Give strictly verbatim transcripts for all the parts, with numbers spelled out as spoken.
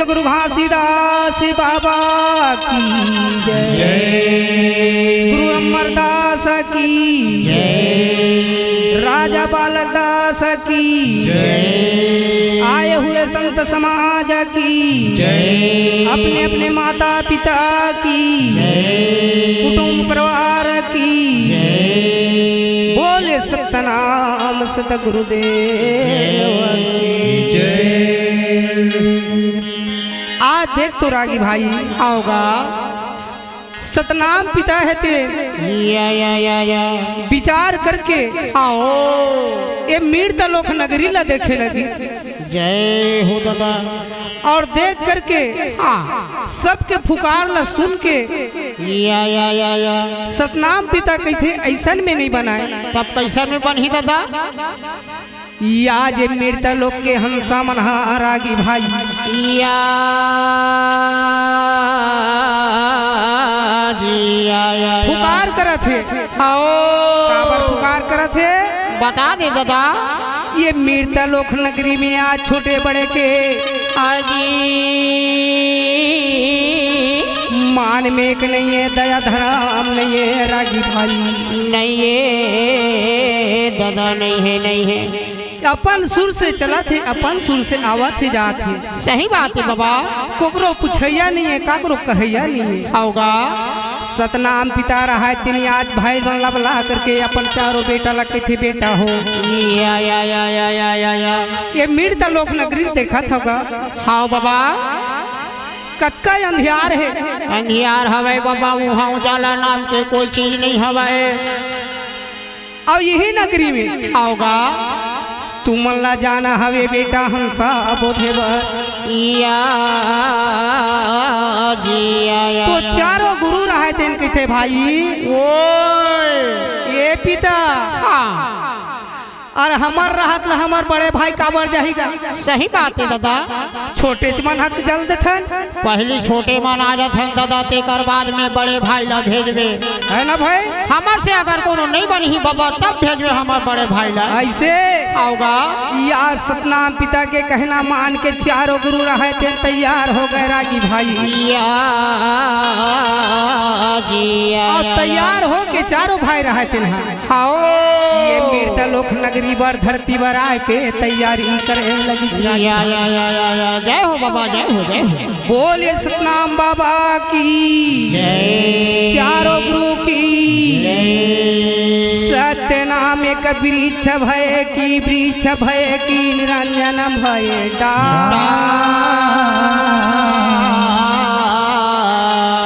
गुरु घासीदास बाबा की जय। जय। गुरु अमरदास की जय। राजा बालक दास की जय। आए हुए संत समाज की जय। अपने अपने माता पिता की जय। कुटुंब परिवार की जय। बोले सतनाम सतगुरुदेव की जय। आज देख तो रागी भाई, आओगा। सतनाम पिता हे ते। या, या, या, या। विचार करके, आओ। ये मीड़ता लोक नगरी ला देखे लगी। जय हो दादा। और देख करके, हाँ। सबके पुकार ला सुन के, या, या, या, या। सतनाम पिता कहिथे, "अइसन में नहीं बनाए।" तब कैसन में बनही दादा? या जे मीड़ता लोक के हंसा मन हा रागी भाई। या, या, या, या। पुकार करत हे। आओ। काबर पुकार करत हे? बता दे दादा। ये मीड़ता लोक नगरी में आज छोटे बड़े के आजी। मान मेक नहीं हे, दया धरम नहीं हे रागी भाई। नहीं हे दादा, नहीं हे, नहीं हे। अपन सुर से चलत हे, अपन सुर से आवत हे, जात हे। सही बात हे बाबा। कोकरो पुछैया नहीं हे, काकरो कहैया नहीं हे। आओगा। सतनाम पिता रहय तेन आज भाई मन ला बला करके अपन चारों बेटा ला कहिथे, "बेटा हो।" या, या, या। ये मीड़ता लोक नगरी देखत हव गा। हाँ बाबा। कतका अंधियार हे। अंधियार हवय बाबा, उहाँ उजाला नाम के कोई चीज नहीं हवय। अउ इही नगरी में आओगा। तुमन ला जाना हवे बेटा हंसा बोधे बर। या जी, या, या, तो या। चारों गुरु रहय तेन कहिथे भाई। ओए। ये पिता। हाँ। अउ हमर रहत ला हमर बड़े भाई काबर जाही गा? सही बात हे दादा। छोटे च मन हक जल देथन। पहिली छोटे मन आ जाथन दादा, तेकर बाद में बड़े भाई ला भेजबे। हे ना भाई? हमर से अगर कोनो नहीं बनही बाबा, तब भेजबे हमर बड़े भाई ला। अइसे? आओगा। या सतनाम पिता के कहना मान के चारों गुरु रहय तेन तैयार हो गए रागी भाई। या जी, या, अउ या, या। तैयार हो के चारों भाई रहय तेन हा। हाओ। ये मीड़ता लोक नगरी बर धरती बर आय के तैयारी करे लगी। या, या, या, या, या। जय हो बाबा, जय हो, जय हो। बोले सतनाम बाबा की जय। चारों गुरु की जय। सत्य नाम एक वृक्ष भय की, वृक्ष भय की निरंजन भय डाल।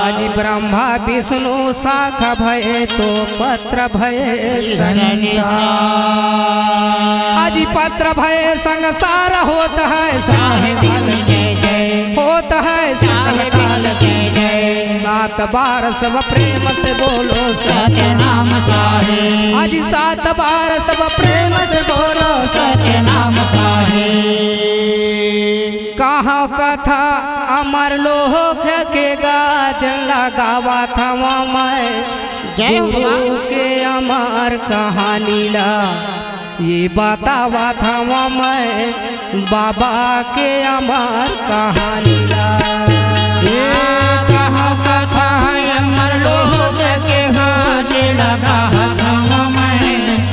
अजी ब्रह्मा विष्णु शाखा भय तो पत्र भय संसार। अजी पत्र भय संसार होत है साहेब की जय जय। होत है साहेब की जय जय। सात बार सब प्रेम से बोलो सतनाम साहेब। अजी सात बार सब प्रेम से बोलो सतनाम साहेब। कहा कथा अमर लोक के गाज लगावत हवं मैं। जय हो बाबा। गुरु के अमर कहानी ला ये बतावत हवं मैं, बाबा के अमर कहानी ला। ये कहा कथा अमर लोक के गाज लगावत हवं मैं।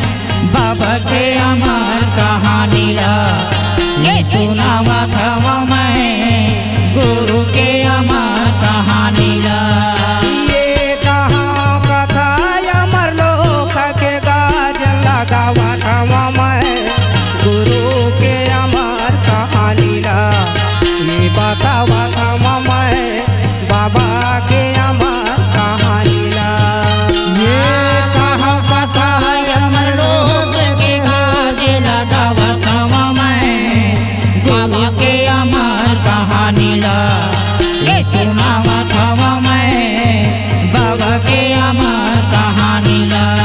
बाबा के अमर कहानी ला ये सुनावत हवं मैं, गुरु के अमर कहानी ला। ये कहा कथा अमर लोक के गाज लगावत हवं मैं, गुरु के अमर कहानी ला ये बतावत हवं मैं। बाबा के अमर कहानी ला। ये कहा कथा अमर लोक के गाज लगावत हवं मैं। बाबा के अमर कहानी ला ये सुनावत हवं मैं। बाबा के अमर कहानी ला।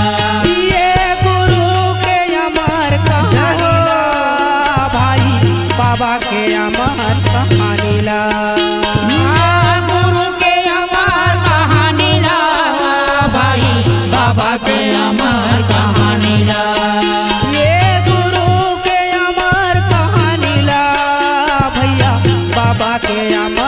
ये गुरु के अमर कहानी ला भाई, बाबा के अमर कहानी ला। गुरु के अमर कहानी ला भाई, बाबा के अमर कहानी ला। ये गुरु के अमर कहानी ला भैया, बाबा के अमर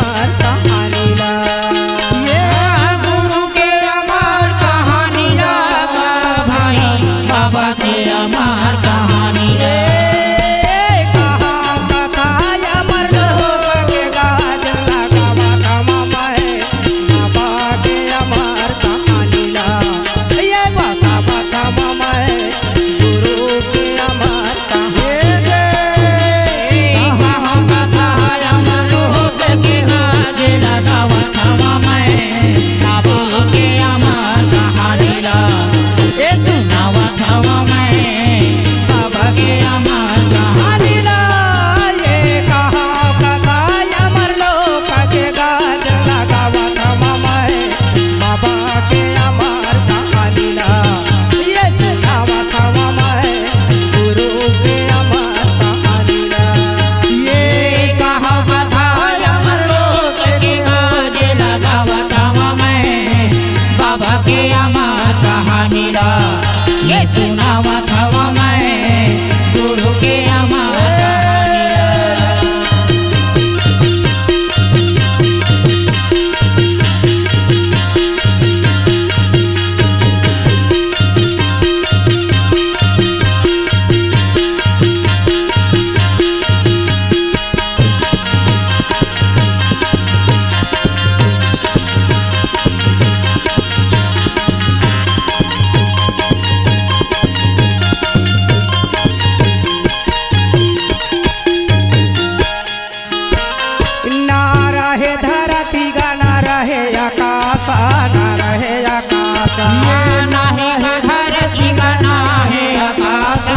ये ना हे धरती का, ना हे आकाश,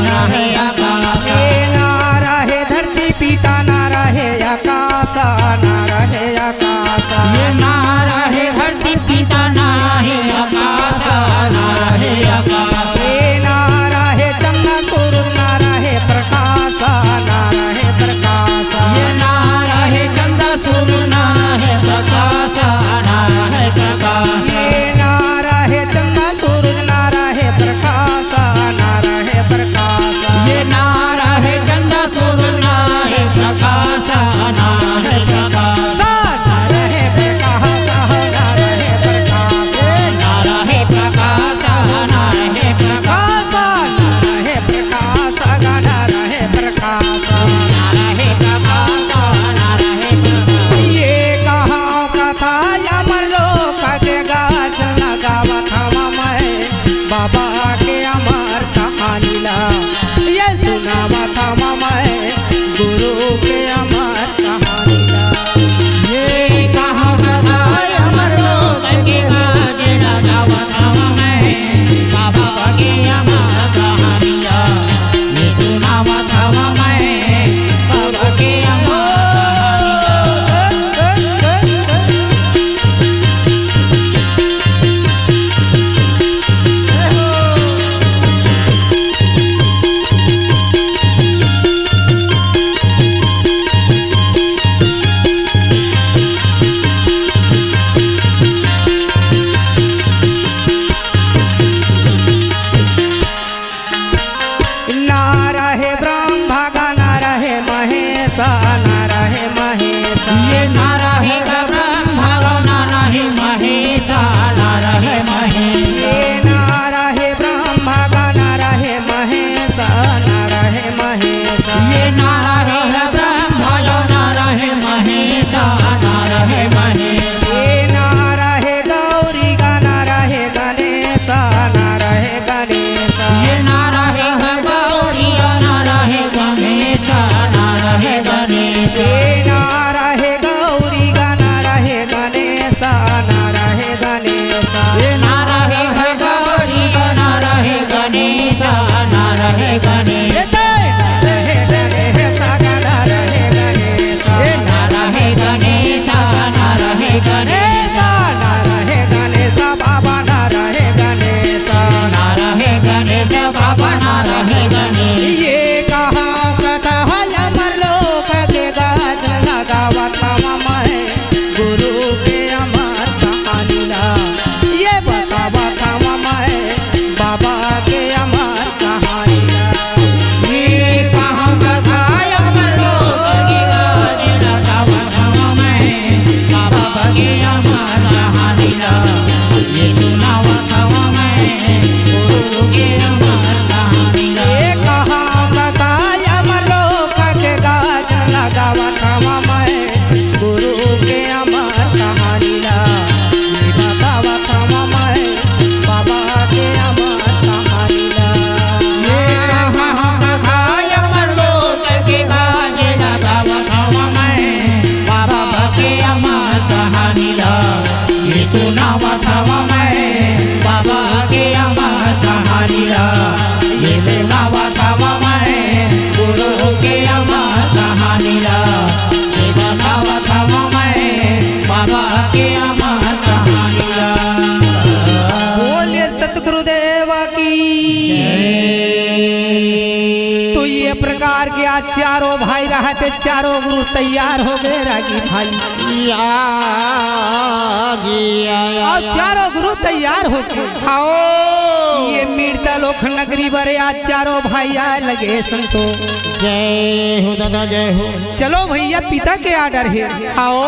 ना हे आकाश। ये ना रहे धरती पिता, ना रहे आकाश, ना रहे आकाश। ये ना रहे धरती पिता, ना हे आकाश, ना रहे आकाश। ये ना रहे चंदा सूरज, ना रहे प्रकाश, ना रहे प्रकाश। ये ना रहे चंदा सूरज, ना रहे प्रकाश, ना रहे प्रकाश। ये ना रहे चंदा सूरज, ना रहे प्रकाश, ना रहे प्रकाश। ये ना रहे चंदा सूरज, ना रहे प्रकाश, ना रहे प्रकाश। ना रहे प्रकाश, ना रहे प्रकाश। ये ना रहे प्रकाश, ना रहे प्रकाश। ना रहे प्रकाश, ना रहे प्रकाश। ना रहे प्रकाश, ना रहे प्रकाश। ये कहाँ कथा अमर लोक के गाज लगावत हवा मैं, बाबा के अमर कहानी ला। ये सुनावत हवा मैं, गुरु के अमर कहानी ला। ये कहाँ कथा अमर लोक के गाज लगावत हवा मैं, बाबा के अमर कहानी ला। ये सुनावत हवा मैं, बाबा के अमर कहानी ला। ना रहे ब्रह्मा गा, ना रहे महेश, ना रहे महेश। ये ना रहे ब्रह्मा गा, ना रहे महेश, ना रहे महेश। ये ना रहे ब्रह्मा गा, ना रहे महेश, ना रहे महेश। ये ना रहे ब्रह्मा गा, ना रहे महेश, ना रहे महेश। ये ना रहे गौरी गा, ना रहे गणेश, ना रहे गणेश। ये ना रहे गौरी गा, ना रहे गणेश, ना रहे गणेश। ये ना रहे गौरी गा, ना रहे गणेश, ना रहे गणेश। ये ना रहे गौरी गा, ना रहे गणेश, ना रहे गणेश। ये ना रहे गणेश गा, ना रहे गणेश। ये ना रहे गणेश, ना रहे गणेश। ना रहे गणेश बाबा, ना रहे गणेश। ना रहे गणेश बाबा, ना रहे गणेश। ये कहाँ कथा है अमर लोक के गाज लगावत हवा मैं, गुरु के अमर कहानी ला। ये बतावत हवा मैं, बाबा के अमर कहानी ला। ये कहाँ कथा अमर लोक के गाज लगावत हवा मैं, बाबा के अमर कहानी ला। ये सुनावत हवा मैं, गुरु के अमर कहानी ला। ये कहाँ कथा अमर लोक के गाज लगावत हवा मैं, गुरु के अमर कहानी ला। ये बतावत हवा मैं, बाबा के अमर कहानी ला। ये कहाँ कथा अमर लोक के गाज लगावत हवा मैं, बाबा के अमर कहानी ला। ये सुनावत हवा मैं, बाबा के अमर कहानी ला। ये सुनावत हवा मैं, गुरु के अमर कहानी ला। ये बतावत हवा मैं, बाबा के अमर कहानी ला। बोलिए सतगुरुदेव की। जय। तो ये प्रकार के आज चारों भाई रहते, चारों गुरु तैयार हो गए रागी भाई। या जी, या, या, और या। चारों गुरु तैयार होके हाओ। ये मिर्ता लोक नगरी बरे आज चारों भाई आए लगे संतो। जय हो दादा, जय हो। चलो भैया, पिता के order हे। हाओ।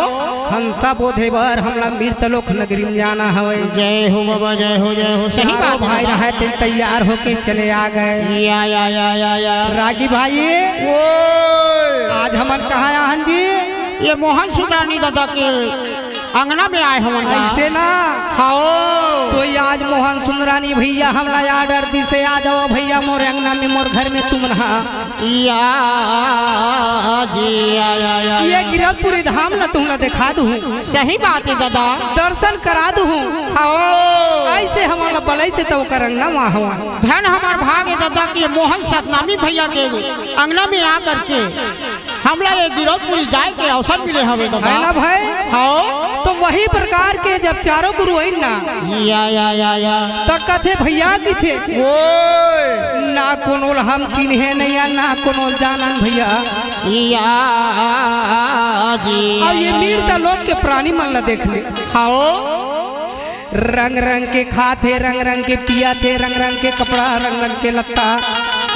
हंसा बोधे बर हमला मिर्ता लोक नगरी में जाना हवे। जय हो बाबा, जय हो, जय हो। सही चारों बात है भाई दादा। रहते तैयार होके चले आ गए। या, या, या, या, या। रागी भाई, ओए। आज हमन कहाँ आहन जी? ये मोहन सुंदरानी दादा के अंगना में आए हवन का? ऐसे ना। हाओ। तो तो आज मोहन सुंदरानी भैया हमला आर्डर दिसे, आ जाओ भैया मोर अंगना में, मोर घर में तुमन हा। या जी, या, या, या, ये या। गिरौदपुरी धाम ला तुमला देखा दूँ, सही बात है दादा। दर्शन करा दूँ। हाँ। ऐसे हमला बलई से तो ओकर अंगना मा हवा। धन हमर भाग है दादा कि ये मोहन सतनामी भैया के अंगना में आ करके हमला ये गिरौदपुरी जाए के अवसर मिले हवे दादा। है ना भाई? हाँ। तो वही प्रकार के जब चारों गुरु होइन ना, या, या, या, या। त कथे भैया किथे, ओए। ना कोनो ल हम चिन्हे नइ या, ना कोनो ल जानन भैया। या जी, अब ये या, मीड़ता या। लोक के प्राणी मन ला देख ले। हाँ। रंग रंग के खात हे, रंग रंग के पियत हे, रंग रंग के कपड़ा, रंग रंग के लत्ता।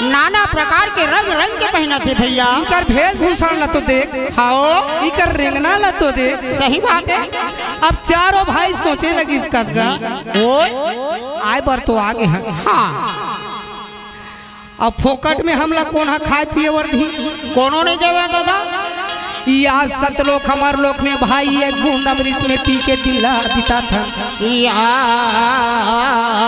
नाना प्रकार के रंग रंग के पहिनत हे भैया। इकर भेषभूषण ला तो देख। हाँ। इकर रेंगना ला तो देख। सही बात है। अब चारों भाई सोचे लगिस कसगा। ओए। आए बर तो आगे हैं। हाँ। अब फोकट में हमला कोन ह खाए पिए बर दिही? कोनो नइ देवय दादा। ई आज सतलोक हमर लोक में भाई एक बूंद अमृत में पी के दिन ला बिताथन। या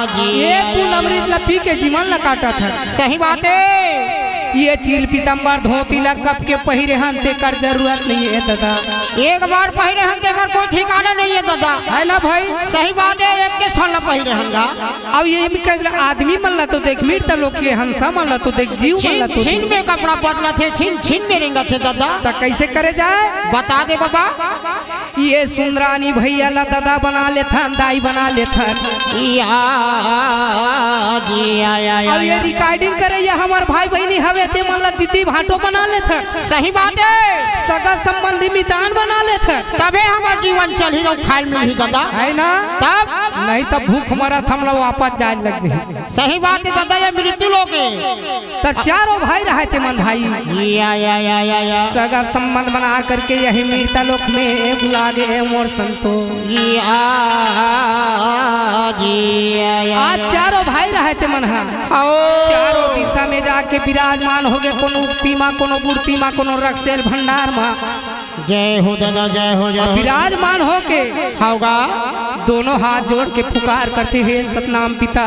जी, एक बूंद अमृत ला पी के जीवन ला काटथन। सही बात है। ये चील पीताम्बर धोती ला कब के पहिरे हन, तेकर जरूरत नइ हे दादा। एक बार पहिरे हन, तेकर कोई ठिकाना नइ हे दादा। है ना भाई? सही बात है, एक के ठन ला पहिरे हन गा। अब ये में कहे, आदमी मन ला तो देख, मीड़ता लोक के हंसा मन ला तो देख, जीव मन ला तो देख। छिन छिन में कपड़ा बदलत हे, छिन छिन में रेंगत हे दादा। त कैसे करे जाए? बता दे बाबा। ये सुंदरानी भैया ला दादा बना लेथन, दाई बना लेथन। या जी, या, या, या, अब ये या। रिकॉर्डिंग करे ये हमर भाई बहिनी हवे, ते मन ला दीदी भांटो बना लेथन। सही बात है। सगा संबंधी मितान बना लेथन। तभे हमर जीवन चलही अउ खाए मिलही दादा। है ना? तब? नहीं तब भूख मरत हमला वापस जाए लग जाही। सही बात है दादा, ये मृत्यु लोक है। त चारों भाई रहय ते मन भाई। या, या, या, या, या। सगा संबंध बना करके यही मीड़ता लोक में बुला गे मोर संतो। या, जी, या, या, आज या। चारों भाई रहय ते मन हा। आओ। चारों दिशा में जाके विराजमान हो गे, कोनो उक्ति मा, कोनो बुड़ती मा, कोनो रक्सेल भंडार मा। जय हो दादा, जय हो, जय हो। विराजमान होके हव गा। दोनों हाथ जोड़ के पुकार करथे, हे सतनाम पिता।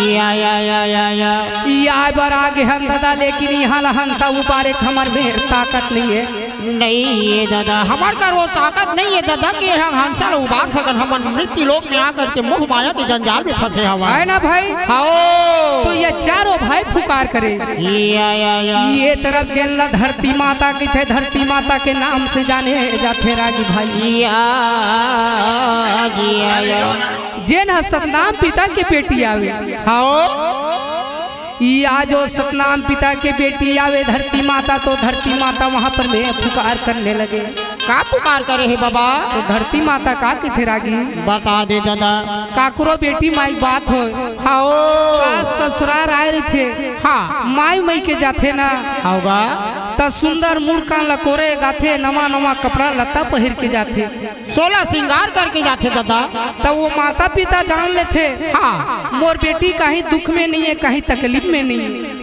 या, या, या, या, या। ई आए बर आगे हन दादा, लेकिन इहाँ ला हंसा उबारे के हमर मेर ताकत नइ हे। नइ हे दादा, हमर कर वो ताकत नइ हे दादा कि हम हंसा ला उबार सकन। हमन मृत्यु लोक में आकर के मोह माया के जंजाल में फंसे हवन। है ना भाई? हाँ। तो ये चारों भाई पुकार करे। या, या, या। ये तरफ गेन ला धरती माता कथे, धरती माता के नाम से जाने जाथे रागी भाई। या, जी, या, या। जेन ह सतनाम पिता के बेटी आवे। हाँ। ई आज वो सतनाम पिता के बेटी आवे धरती माता, तो धरती माता वहाँ पर में पुकार करने लगे। का पुकार करे हे बाबा? तो धरती माता का कथे रागी? बता दे दादा। काकरो बेटी माई बात होय। हाँ। सास ससुरार आए रहिथे। हाँ। माई मइके जाथे ना। हव गा। त सुंदर मुड़ कान ल कोरे गाथे, नवा नवा कपड़ा लत्ता पहिर के जाथे। सोलह सिंगार करके जाथे दादा। त वो माता पिता जान लेथे। हाँ। मोर बेटी कहीं दुख में नइ हे, कहीं तकलीफ में नइ हे।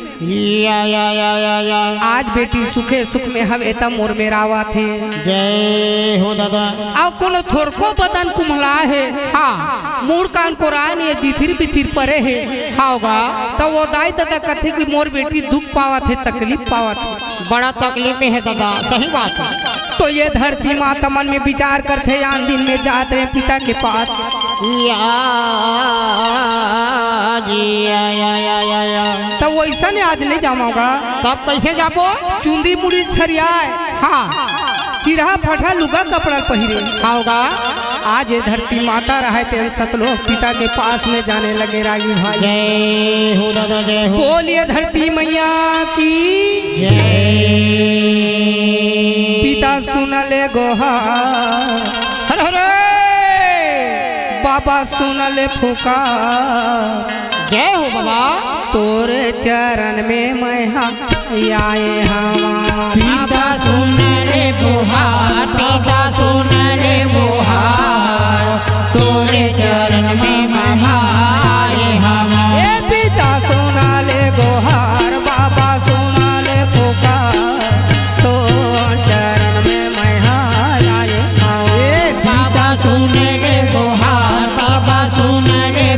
या, या, या, या, या। आज बेटी सुखे सुख में हवे त मोर मेर आवत हे। जय हो दादा। अउ कोनो थोरको बदन कुम्हला हे। हाँ। मुड़ कान कोराए नइ हे, जिथिर बिथिर परे हे। हव गा। त वो दाई ददा कथे कि मोर बेटी दुख पावत हे, तकलीफ पावत हे। बड़ा तकलीफ में हे दादा, सही बात हे। तो ये धरती माता मन में विचार करथे, आन दिन में जात रहे पिता के पास। या, जी, या, या, या, या, या। त वइसन आज नइ जावंव गा। तब कइसे जाबो? चुंदी मुड़ी छरियाए। हाँ। चिरहा फटहा लुगा कपड़ा पहिरे। हव गा। आज ये धरती माता रहय तेन सतलोक पिता के पास में जाने लगे रागी भाई। जय हो दादा, जय हो। बोलिए धरती मैया की। जय। पिता सुन ले गोहार। हर हर। बाबा सुन ले पुकार। जय हो बाबा। तोरे चरण में मैं हा आए हवा। पिता सुन ले पुकार, पिता सुन ले पुकार, तोरे चरण में मैं हा आए हवा। ए पिता सुन ले गोहार, बाबा सुन ले पुकार, तोर चरण में मैं हा आए हवा। ए बाबा सुन ले गोहार, बाबा सुन ले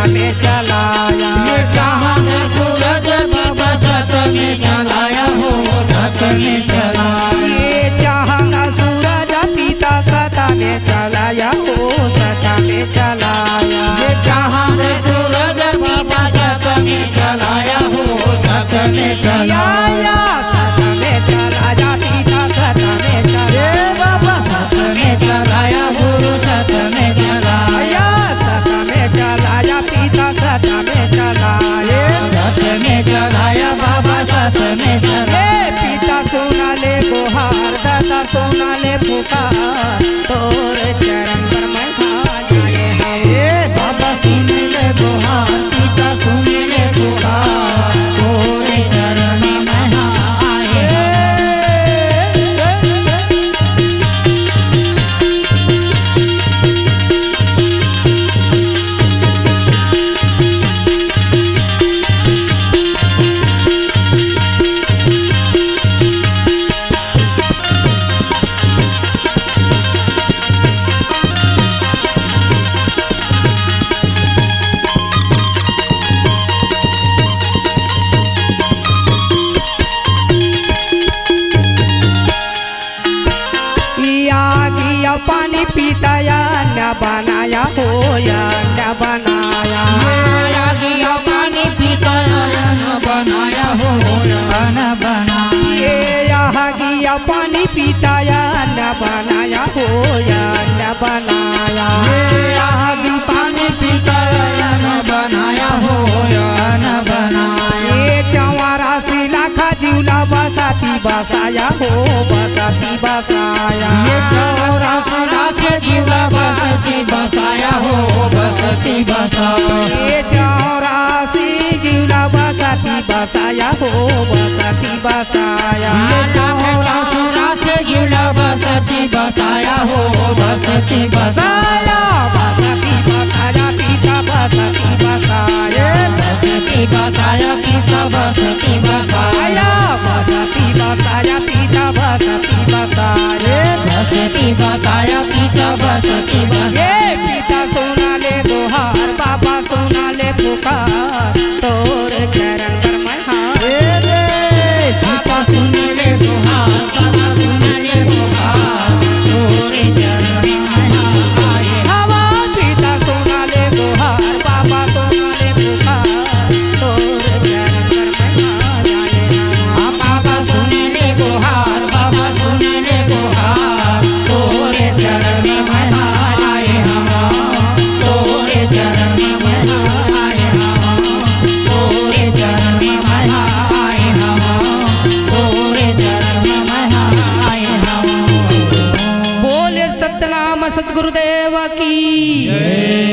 में चलाया। ये चांद सूरज बाबा सत में चलाया हो, सत में चलाया। ये चांद सूरज पिता सत में चलाया हो, सत में चलाया। ये चांद सूरज बाबा सत में चलाया हो, सत में चलाया। या, या, सत में चलाया, पिता सत में चलाया। ए बाबा, सत में चलाया, गुरु सत में चलाया। या, सत में चलाया, पिता सत में चलाया। ए सत में चलाया, बाबा सत में चलाया। ए पिता सुना ले गोहार, दाता सुना ले पुकार, तोरे चरण पर मैं हाथ जोड़े हँव। ए बाबा सुन ले गोहार, पिता सुन ले गोहार, तोरे चरण में आए हँव। या गिया पानी पिता, अन्न बनाया हो, अन्न बनाया। या गिया पानी पिता, अन्न बनाया हो, अन्न बनाया। ये या गिया पानी पिता, अन्न बनाया हो, अन्न बनाया। ये या गिया पानी पिता, अन्न बनाया हो, अन्न बनाया। ये चौरासी लाख जीव ला बसाती बसाया हो, बसाती बसाया। ये चौरासी लाख जीव ला बसाती बसाया हो, बसाती बसाया। ये चौरासी जीव ला बसाती बसाया हो, बसाती बसाया। ये चौरासी लाख जीव ला बसाती बसाया हो, बसाती बसाया। बसाती बसाया, पिता बसाती बसाया। बसाती बसाया, पिता बसाती बसाया। बसाती बसाया, पिता बसाती बसाया। बसाती बसाया, पिता बसाती बसाया। ए पिता सुना ले गोहार, बाबा सुना ले पुकार, तोरे चरण पर मैं हाथ। ए रे, बाबा सुन ले गोहार, बाबा सुन ले गोहार, तोरे चरण में आए। हवा पिता सुना ले गोहार, बाबा सुना ले पुकार, तोरे चरण में आए। हाँ, बाबा सुन ले गोहार, बाबा सुन ले गोहार, तोरे चरण में आए हँव, तोरे चरण में आए हँव, तोरे चरण में आए हँव, तोरे चरण में आए हँव। बोले सतनाम सतगुरुदेव की। जय।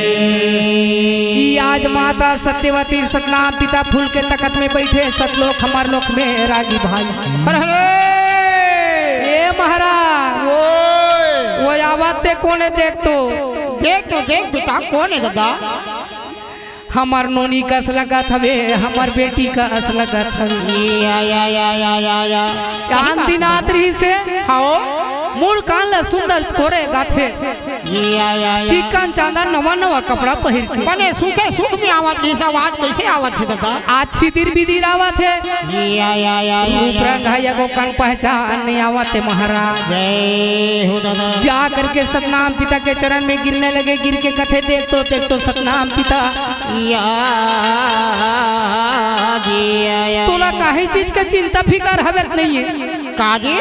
ई आज माता सत्यवती सतनाम पिता फूल के तखत में बइठे, सतलोक हमर लोक में रागी भाई। हर हर। ए महाराज। ओए। वो आवत ते कोन हे देख तो। देख तो देख बेटा, कोन हे दादा? हमर नोनी कस लगत हवे, हमर बेटी कस लगत हवे। या, या, या। कान दिनात रहिसे। हाँ। मुड़ कान ला सुंदर कोरे गाथे। या, या, या। चिक्कन चांदन नवा नवा कपड़ा पहिर के। बने सुखे सुख में आवत, जइसे आवाज कइसे आवत हे दादा? आज छितिर बिदिर आवत हे। या, या, या, या, रूप या। रंग हे, एगो कन पहचान नइ आवत हे महाराज। जय हो दादा। जा करके सतनाम पिता के चरण में गिरने लगे, गिर के कथे, "देख तो, देख तो सतनाम पिता।" या जी, या, या, तोला या। काहीं चीज के चिंता फिकर हवे त नइ हे। का जी?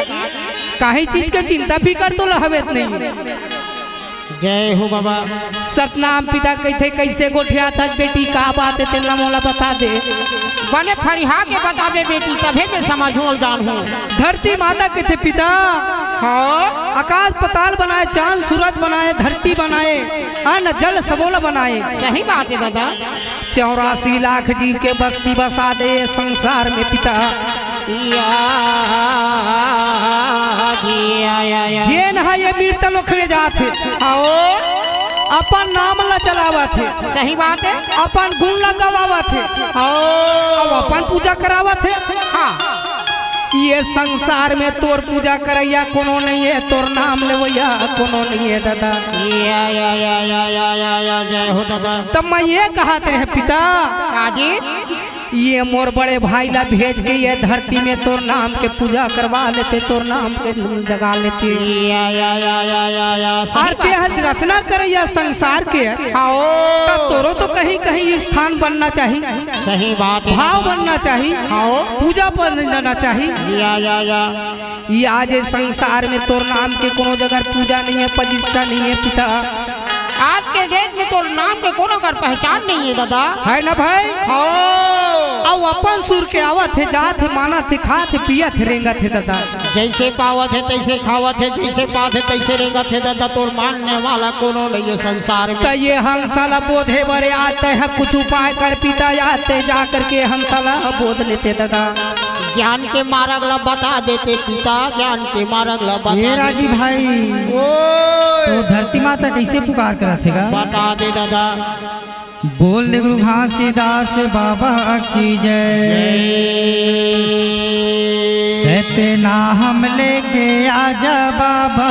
काहीं चीज के चिंता फिकर तोला हवे त नइ हे। जय हो बाबा। सतनाम पिता कहिथे, "कइसे गोठियाथस बेटी, का बात हे, तेला मोला बता दे।" बने फरिया के बताबे बेटी, तभे मैं समझहूँ अउ जानहूँ। धरती माता कहिथे, "पिता, हाँ? आकाश पताल बनाए, चांद सूरज बनाए, धरती बनाए, अन्न जल सबो ला बनाए।" सही बात हे दादा। चौरासी लाख जीव के बस्ती बसा दे ये संसार में पिता। या, जी, या, या, या। जेन ह ये मृत लोक में जात हे। आओ। अपन नाम ला चलावत हे। सही बात हे। अपन गुण ला गवावत हे। आओ। अउ अपन पूजा करावत हे। हाँ। ये संसार में तोर पूजा करइया कोनो नइ हे, तोर नाम लेवइया कोनो नइ हे दादा। या, या, या, या, या, या, या, जय हो दादा। तब मैं ये कहत रहे पिता, काजी? ये मोर बड़े भाई ला भेज के ये धरती में तोर नाम के पूजा करवा लेते, तोर नाम के जगा लेते। या, या, या, या, या, या, सही अउ ते बात। हर रचना करइया संसार के, हाँ। त तोरो तो कहीं कहीं स्थान बनना चाही, सही बात हे। भाव बनना चाही, हाँ। पूजा बनना चाही। या, या, या। ये आज ये संसार में तोर नाम के कोनो जगह पूजा नइ हे, प्रतिष्ठा नइ हे पिता। आज के डेट में तोर नाम के कोनो कर पहचान नइ हे दादा। हे ना भाई? हाँ। अउ अपन सुर के आवत हे, जात हे, मानत हे, खात हे, पियत हे, रेंगत हे दादा। जइसे पावत हे तइसे खावत हे, जइसे पात हे तइसे रेंगत हे दादा, तोर मानने वाला कोनो नइ हे संसार में। त ये हंसा ला बोधे बर आते हैं, कुछ उपाय कर पिता, आते जा करके हंसा ला बोध लेते दादा। ज्ञान के मारग ला बता देते पिता, ज्ञान के मारग ला बता ए रागी देते। भाई, ओए। तो धरती माता कइसे पुकार करत हे गा? बता दे दादा। बोल दे गुरु घासीदास बाबा की जय। जय। सतनाम लेके आजा बाबा।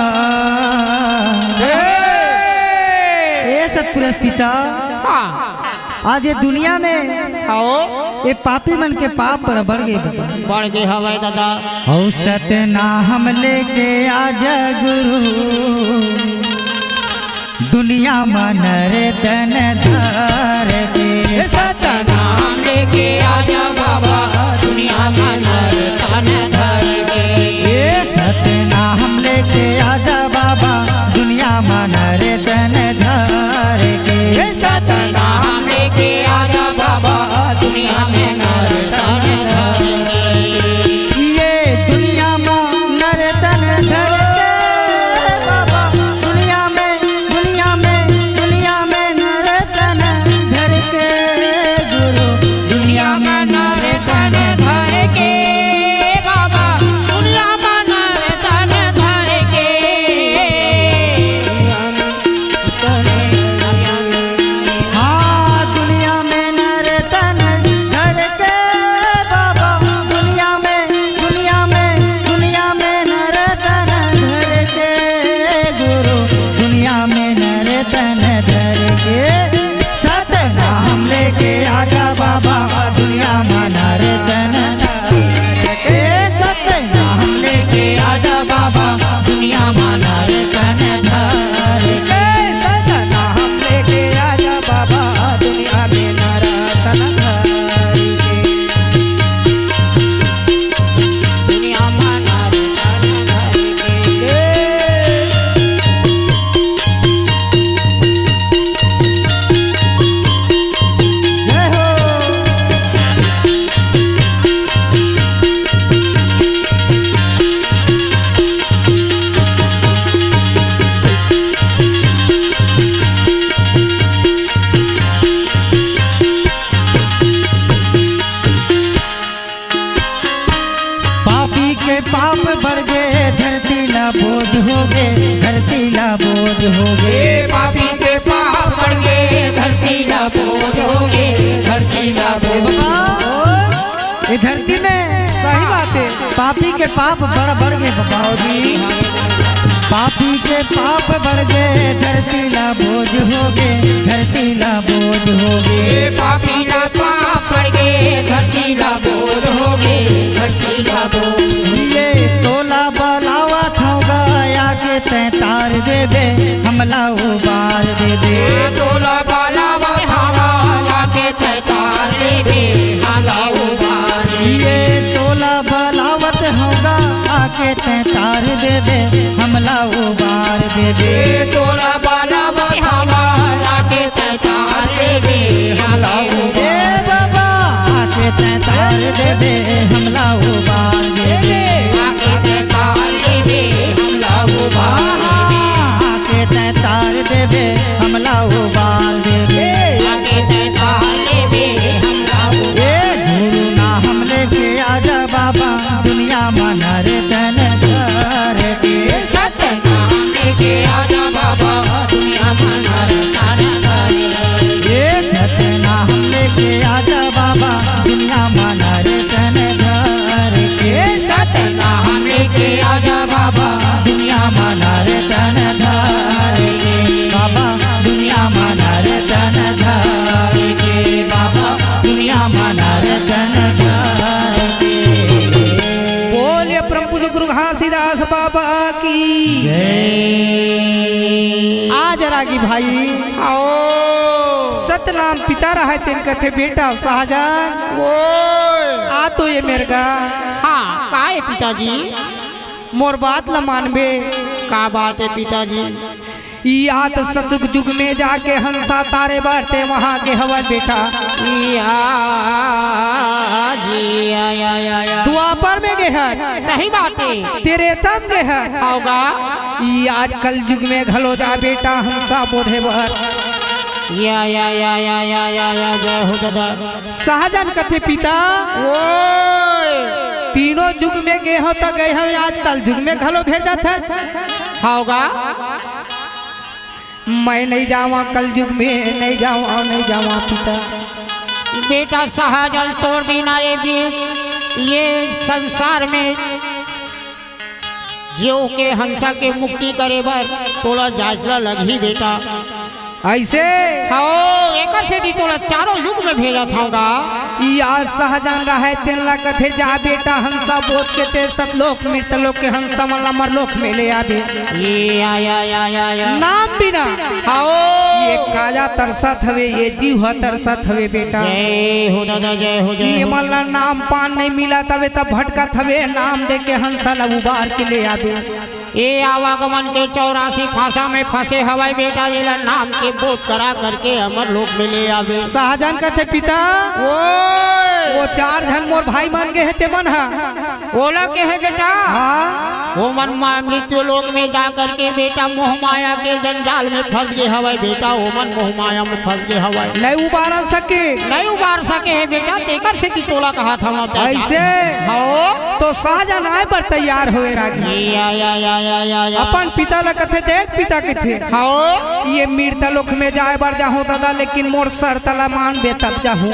जय। ए सतपुरुष पिता, हाँ। आज ये दुनिया में आओ। ये पापी मन के पाप बड़ बढ़ गे बाबा। बढ़ गे हवय दादा। अउ सतनाम लेके आजा गुरु, दुनिया म नर तन धर के। ए सतनाम लेके आजा बाबा, दुनिया म नर तन धर के। ए सतनाम लेके आजा बाबा, दुनिया म नर तन धर के। ए सतनाम लेके आजा बाबा, दुनिया में नर तन धर के। ये दुनिया में नर तन धर के बाबा, दुनिया में, दुनिया में, दुनिया में नर तन धर के गुरु, दुनिया में नर तन धर के बाबा, दुनिया में नर तन धर के। हाँ, दुनिया में नर तन धर के बाबा, दुनिया में, दुनिया में, दुनिया में नर तन धर के गुरु, दुनिया में नर तन धर के। सतनाम लेके आजा बाबा, दुनिया में नर तन धर के। सतनाम लेके आजा बाबा, दुनिया में नर तन धर के। सतनाम लेके आजा बाबा, दुनिया में नर तन धर के। दुनिया में नर तन धर के। जय हो। पापी के पाप बढ़ गे, धरती ला बोझ हो गे, धरती ला बोझ हो गे। ए पापी के पाप बढ़ गे, धरती ला बोझ हो गे, धरती ला बोझ हो गे। ये धरती में सही बात हे। पापी के पाप बड़ बढ़ गे बाबा। पापी के पाप बढ़ गे, धरती ला बोझ हो गे, धरती ला बोझ हो गे। ए पापी ला पाप बढ़ गे, धरती ला बोझ हो गे, धरती ला बोझ। ये तोला बलावत हँव गा, आके तैं तार देबे, हमला उबार देबे। ए तोला बलावत हँव गा, आके तैं तार देबे, हमला उबार देबे। ये तोला बलावत हँव गा, आके तैं तार देबे, हमला उबार देबे। ए तोला बलावत हँव गा, आके तैं तार देबे, हमला उबार। ए बाबा, आके तैं तार देबे, हमला उबार देबे। आके तैं तार देबे, हमला उबार देबे। आके तैं तार देबे, हमला उबार देबे। आके तैं तार देबे, हमला उबार। ए गुरु नाम लेके आजा बाबा, दुनिया में नर तन धर के। सतनाम लेके आजा बाबा, दुनिया में नर तन धर के। ए सतनाम लेके आजा बाबा, दुनिया में नर तन रागी भाई। आओ। सतनाम पिता रहय तेन कथे, "बेटा शाहजान, ओए। आ तो ये मेर गा।" हाँ, का हे पिताजी? मोर बात ल मानबे। का बात हे पिताजी? याद सतयुग में जाके हंसा तारे बर तें वहाँ गे हवय बेटा। या जी, या, या, या, या। द्वापर में गे हस। सही बात हे। त्रेता म गे हस। होगा। ई आज कलयुग में घलो जा बेटा हंसा बोधे बर। या, या, या, जय हो दादा। शाहजान कथे, "पिता, ओए। तीनों युग में गे हव त गे हव, आज कलयुग में घलो भेजत हस।" होगा। "मैं नइ जावां कलयुग में, नइ जावां, नइ जावां पिता।" बेटा शाहजान तोर बिना ये भी, ये संसार में जीव के हंसा के मुक्ति करे बर तोला जांच ला लगही बेटा। अइसे? हव, एकर सेती तोला चारों युग में भेजत हवं गा। ई आज शाहजान रहय तेन ला कथे, "जा बेटा हंसा बोध के तें सतलोक मृतलोक के हंसा मन ला मरलोक में ले आबे।" ये या, या, या, या, या। नाम बिना। हव। ये काया तरसत हवे, ये जीव ह तरसत हवे बेटा। जय हो दादा, जय हो, जय ये हो। मन ला नाम पान नइ मिलत हवे त भटकत हवे, नाम दे के हंसा ला उबार के ले आबे। ए आवागमन के चौरासी फांसा में फंसे हवय बेटा, एला नाम के बोध करा करके अमर लोक में ले आबे। शाहजान कथे, "पिता, ओए। वो चार झन मोर भाई मन गे हे, ते मन ह।" ओला के हे बेटा? हाँ। ओमन मा-, मृत्यु लोक में जा करके बेटा मोह माया के जंजाल में फंस गे हवय बेटा, ओमन मोह माया में फंस गे हवय। नइ उबार सके। नइ उबार सके हे बेटा, तेकर सेती तोला कहत हवं बेटा। अइसे? हव। तो शाहजान आय बर तैयार होए रागी। या, या, या। अपन पिता ला कथे, "देख पिता," कथे। हव। "ये मृतलोक में जाय बर जाहूं दादा, लेकिन मोर शर्त ला मानबे तब जाहूं।"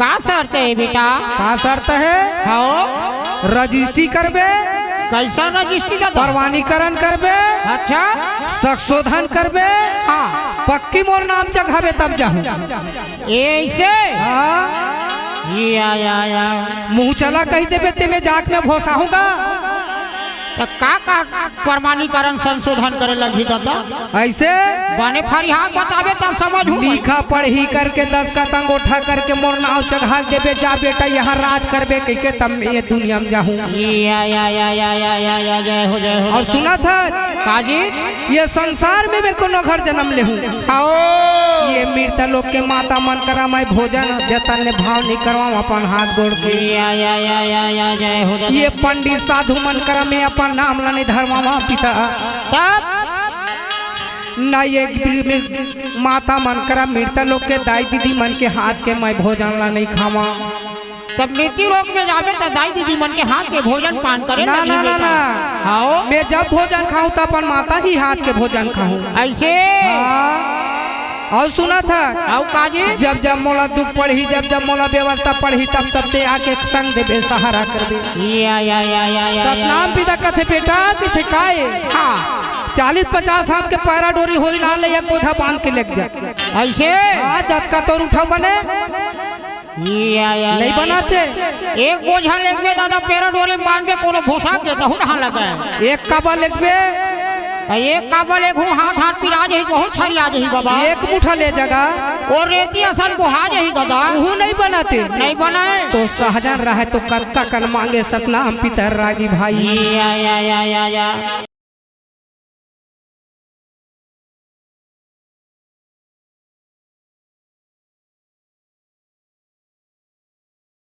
का शर्त हे बेटा? का शर्त हे? हव। रजिस्ट्री करबे। कइसन रजिस्ट्री दादा? प्रमाणीकरण करबे। अच्छा। संशोधन करबे। हाँ। पक्की मोर नाम चघाबे तब जाहूं। ए, अइसे? हाँ। या, या, या। मुंह चला कहि देबे ते में जाके मैं भोसाहूं गा। त का, का प्रमाणीकरण संशोधन करे लगही दादा? अइसे? बने फरिहा के बताबे तब समझहूं। लिखा पढ़ी करके दस्तखत अंगोठा करके मोर नाव चघा देबे, "जा बेटा यहाँ राज करबे," कहिके तब मैं ये दुनिया में जाहूं। या, या, या, जय हो, जय हो, अउ जय हो। सुनत हस? का जी? ये संसार में मैं कोनो घर जनम लेहूं। हव। ये मृतलोक के माता मन करा मैं भोजन जतन ले भाव नइ करवांव अपन हाथ गोड़ के। या, या, या, या, या, जय हो दादा। ये पंडित साधु मन करा मैं अपन नाम ला नइ धरवांव पिता। तब? ना ये मृ-, माता मन करा मृतलोक के दाई दीदी मन के हाथ के मैं भोजन ला नइ खावांव। तब मृत्यु लोक में जाबे त दाई दीदी मन के हाथ के भोजन पान करे ना, लगही ना, ना, बेटा। ना। हव। मैं जब भोजन खाहूं त अपन माता ही हाथ के भोजन खाहूं। अइसे? हाँ। अउ सुनत हस? अउ का जी? जब जब मोला दुख पड़ही, जब जब मोला व्यवस्था पड़ही, तब तब तें आके संग देबे, सहारा करबे। या, या, या, या, या, या। सतनाम पिता कथे, "बेटा," कथे, "का ए?" हाँ। "चालीस पचास हाथ के पैरा डोरी होही ना, ले एक बोझा बांध के लेके जा।" अइसे? हाँ, जतका तोर उठा बने। या, या, नइ या, बनाते। एक बोझा लेगबे दादा, पैरा डोरी म बांधबे, कोनो भूसा के तहु नहा लगे। एक काबा लेगबे? आ, एक काबा लेगहूं, हाथ हाथ पिरा जही, बहुत छरिया जही बाबा। एक मुठा ले जगा। ओ रेती असन बोहा जही दादा। उहू नइ बनाते। नइ बनाय। तो सहजन रहय तो कतका कन मांगे सतनाम पितर रागी भाई। या, या, या, या, या।